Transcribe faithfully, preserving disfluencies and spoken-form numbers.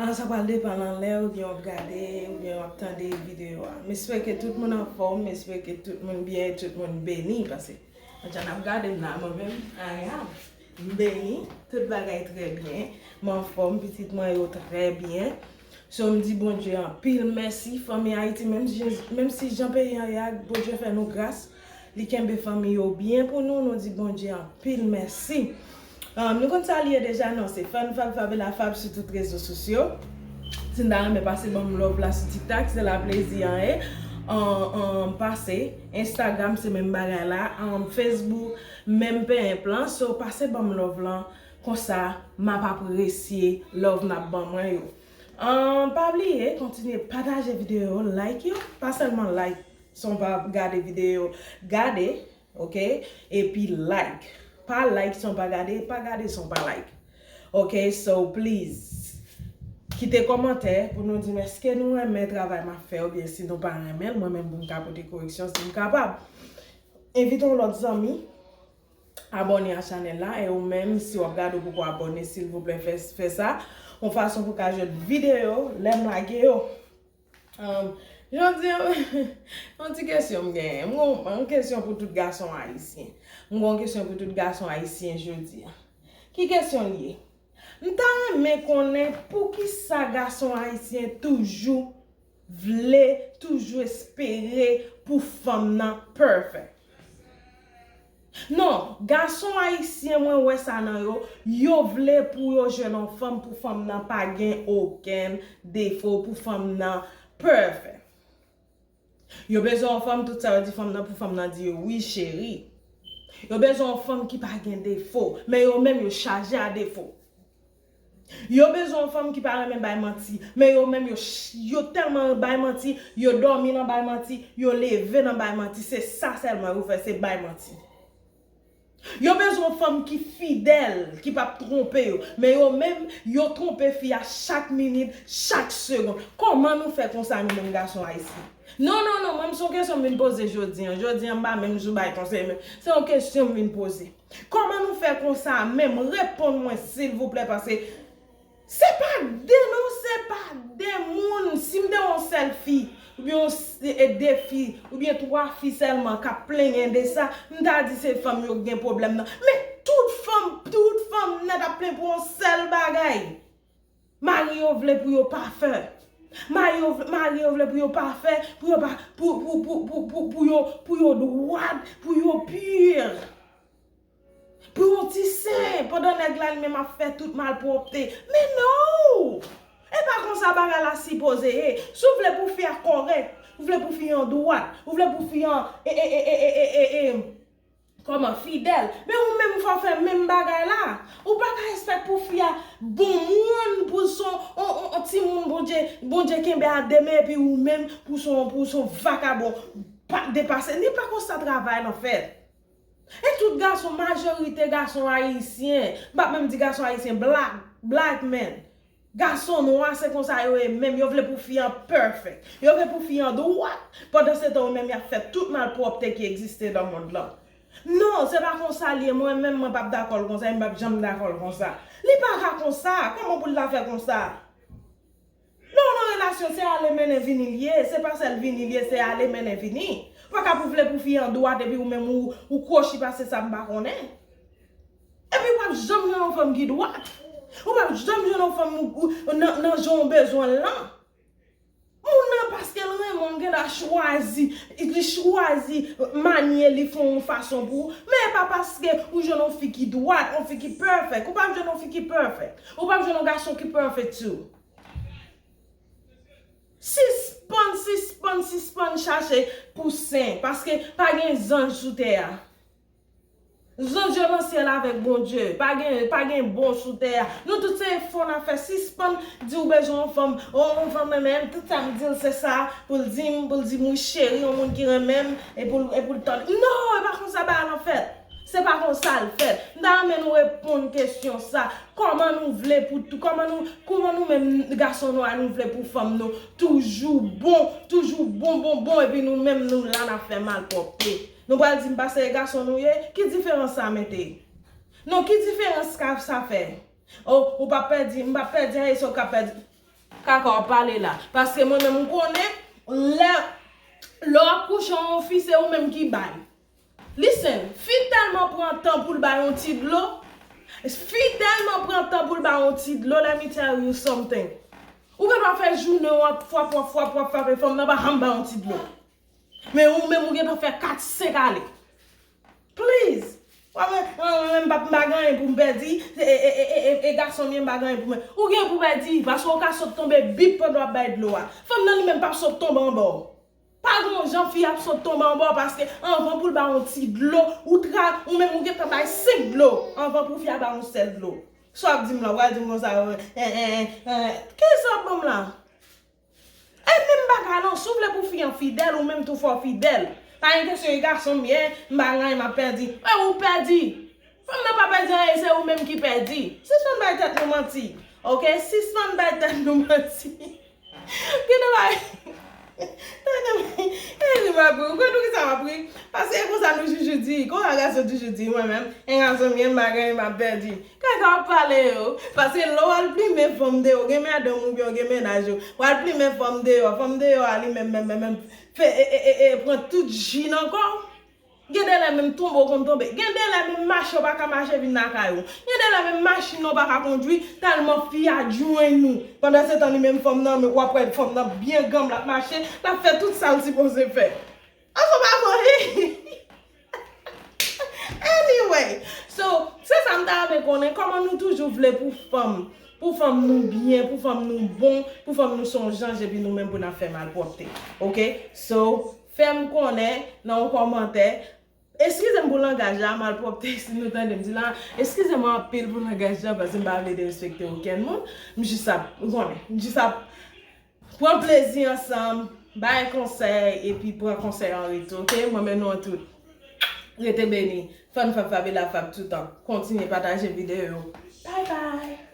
Ah, sa pral depann nan lè oubyen w ap gade, oubyen w ap tande videyo a. M espere ke tout moun anfòm, m espere ke tout moun byen e tout moun beni, paske jan n ap gade m la, mwen menm, I am, m beni, tout bagay trè byen, m anfòm, pitit mwen yo trè byen. So, m di Bondye anpil mèsi, fanmi Ayiti, menm si, menm si jan peyi an ye a, Bondye fè nou gras, li kenbe fanmi yo byen pou nou, nou di Bondye anpil mèsi. Ah, nou konn sa li ye deja, non, se Fann Fab Fab e Lafab sou tout rezo sosyo. Si n ta renmen pase ban m love la sou TikTok, se la plezi an ye. An, an, pase, Instagram se menm bagay la, an, Facebook, menm penyen plan, so pase ban m love lan, konsa m ap apresye love n ap ban mwen yo. An, pa bliye, kontinye pataje videyo yo, like yo, pa sèlman like san w pa gade videyo, gade, ok, epi like. Pa like san w pa gade, pa gade san w pa like. Ok, so please, kite kòmantè pou nou di m èske nou renmen travay m ap fè oubyen si nou pa renmen l, mwen menm pou m ka pote koreksyon si m kapab. Envite yon lòt zanmi abòne a chanèl la, e ou menm, si w ap gade ou poko abòne, silvouplè fè, fè sa, yon fason pou w ka jwenn videyo lè m lage yo. Um, jodi a, yon ti kesyon m genyen. M gon yon kesyon pou tout gason ayisyen. M gon yon kesyon pou tout gason ayisyen jodi a. Ki kesyon l ye? M ta renmen konnen poukisa gason ayisyen toujou vle, toujou espere pou fanm nan perfect. Non, gason ayisyen mwen wè sa nan yo, yo vle pou yo jwenn yon fanm pou fanm nan pa gen okenn defo, pou fanm nan perfect. Yo bezwen yon fanm, tout sa yo di fanm nan pou fanm nan di yo wi cheri. Yo bezwen yon fanm ki pa gen defo, men yo menm yo chaje a defo. Yo bezwen yon fanm ki pa renmen bay manti, men yo menm yo, ch- yo tèlman bay manti, yo dòmi nan bay manti, yo leve nan bay manti, se sa sèlman yo fè, se bay manti. Yo bezwen yon fanm ki fidèl, ki p ap twonpe yo, men yo menm, yo twonpe fi a chak minit, chak segonn. Kòman nou fè konsa nou menm gason ayisyen? Non, non, non, mwen m se yon kesyon m vin poze jodi a. Jodi a m pa menm jou bay konsèy, men se yon kesyon m vin poze. Kòman nou fè konsa menm? Reponn mwen silvouplè, paske se pa de, non, se pa de moun. Si m te yon sèl fi, oubyen yon s- e de fi, oubyen twa fi sèlman k ap plenyen de sa, m ta di se fanm yo k gen pwoblèm nan. Men tout fanm, tout fanm nèt ap plenyen pou yon sèl bagay. Mari yo vle pou yo pafè. Mari yo, vle- mari yo vle pou yo pafè, pou yo pa, pou, pou, pou, pou, pou, pou yo, pou yo dwat, pou yo pur. Pou yon ti sen, pandan nèg la li menm ap fè tout malpwòpte. Men non! E pa konsa bagay la sipoze ye. Si w vle pou fi a kòrèk, ou vle pou fi an dwat, ou vle pou fi an, e, e, e, e, e, e, e, e, kòman, fidèl, men ou menm fò fè menm bagay la. Ou pa ka espèk pou fi a bon moun, pou son, on, on, on timoun Bondye, Bondye kenbe a de men, epi ou menm pou son, pou son vakabon pa depase. Li pa konsa travay lan fèt. E tout gason, majorite gason ayisyen, m p ap menm di gason ayisyen, black, black men, gason nwa, se konsa yo ye menm, yo vle pou fi an perfect, yo vle pou fi an dwat, pandan se tan yo menm y ap fè tout malpwòpte ki egziste nan mond lan. Non, se pa konsa li ye, mwen menm mwen p ap dakò l konsa, e m p ap janm dakò l konsa. Li pa ka konsa, kòman pou l ta fè konsa? Lè w nan relasyon, se ale mennen vini l ye, se pa sèl vini l ye, se ale mennen vini. Ou pa ka pou vle pou fi an dwat epi ou menm ou, ou kwochi pase sa m pa konnen. Epi w p ap janm jwenn yon fanm ki dwat. Ou p ap janm jwenn yon fanm ou, ou, nan, nan jan w bezwen l lan. Moun nan paske l renmen w, gen dwa chwazi, li chwazi manye li fè yon fason pou ou. Men e pa paske ou jwenn yon fi ki dwat, yon fi ki perfect. Ou p ap jwenn yon fi ki perfect. Ou p ap jwenn yon gason ki perfect tou. Sispann, sispann, sispann chache pou sen, paske pa gen zanj sou tè a. Zanj yo nan syèl avèk Bondye. Pa gen, pa gen bon sou tè a. Nou tout se efò n ap fè. Sispann di ou bezwen yon fanm. O, yon fanm renmen m, tout sa m di l se sa pou l di m, pou l di m wi cheri, yon moun ki renmen m, e pou l, e pou l tande. Non, e pa konsa bagay lan fèt. Se pa konsa l fèt. M ta renmen nou reponn kesyon sa. Kòman nou vle pou tou, kòman nou, kòman nou menm gason nwa nou vle pou fanm nou toujou bon, toujou bon, bon, bon, epi nou menm nou la n ap fè malpwòpte. Nou pral di m pa se gason nou ye? Ki diferans sa mete? Non, ki diferans ka sa fè? O, ou p ap pèdi, m p ap pèdi anyen, se ou k ap pèdi. Kaka w ap pale la. Paske mwen menm m konnen lè lè w ap kouche yon fi se ou menm ki bay. Listen, fi tèlman pran tan pou l bay yon ti dlo. Fi tèlman pran tan pou l bay yon ti dlo, let me tell you something. Ou gen dwa fè jounen w ap fwap, w ap fwap, w ap fwap, e fanm nan pa janm bay yon ti dlo. Men ou menm ou gentan fè kat, senk ale. Please. Mwen menm m pa m pa gen anyen pou m pèdi, e, e, e, e, e, e gason m ye, m pa gen anyen pou mwen. Ou gen pou pèdi, paske ou ka sot tonbe bip pandan w ap bay dlo a. Fanm nan li menm p ap sot tonbe anba w. Pa gen yon jan fi ap sot tonbe anba w, paske anvan pou l ba w yon ti dlo, ou tra, ou menm ou gentan bay senk dlo anvan pou fi a ba w yon sèl dlo. Sa w ap di m la, ou pral di m konsa, en, en, en, en, kisa w ap ban m la? E menm bagay la, si w vle pou fi an fidèl, ou menm tou fò w fidèl. Pa gen kesyon e gason m ye, m pa gen anyen m ap pèdi. E ou pèdi. Fanm nan pa pèdi anyen, se ou menm ki pèdi. Sispann bay tèt nou manti. Oke? Sispann bay tèt nou manti. Gade bay. Tande bay. E li m ap ri. Ou konn poukisa m ap ri? Paske e konsa nou toujou di. Konsa gason toujou di. Mwen menm, en gason m ye, m pa gen anyen m ap pèdi. Kaka w ap pale yo. Paske lè w al plimen fanm deyò, gen madanm oubyen w gen mennaj ou, w al plimen fanm deyò, fanm deyò a li menm, menm, menm, menm, fè, e, e, e, e, pran tout ji nan kò w. Gen de lè menm tonbe w konn tonbe. Gen de lè menm mache w pa ka mache vin lakay ou. Gen de lè menm machin nan w pa ka kondwi, tèlman fi a jwenn ou. Pandansetan li menm fanm nan, men w ap wè fanm nan byen granm, l ap mache, l ap fè tout sa l sipoze fè. Ansanm avè li. Anyway, so, se sa m ta renmen konnen, kòman nou toujou vle pou fanm, pou fanm nou byen, pou fanm nou bon, pou fanm nou se yon janj, epi nou menm pou n ap fè malpwòpte. Oke? So, fè m konnen nan yon kòmantè. Eskize m pou langaj la, malpwòpte, si nou tande m di la. Eskize m anpil pou langaj la, paske m pa vle derespekte okenn moun. M jis ap, ou konnen, m jis ap pran plezi ansanm, bay konsèy, epi pran konsèy an retou, oke? Mwen men nou an tout. Rete beni. Fann Fab Fab e la Fab toutan. Kontinye pataje videyo yo. Bye bye!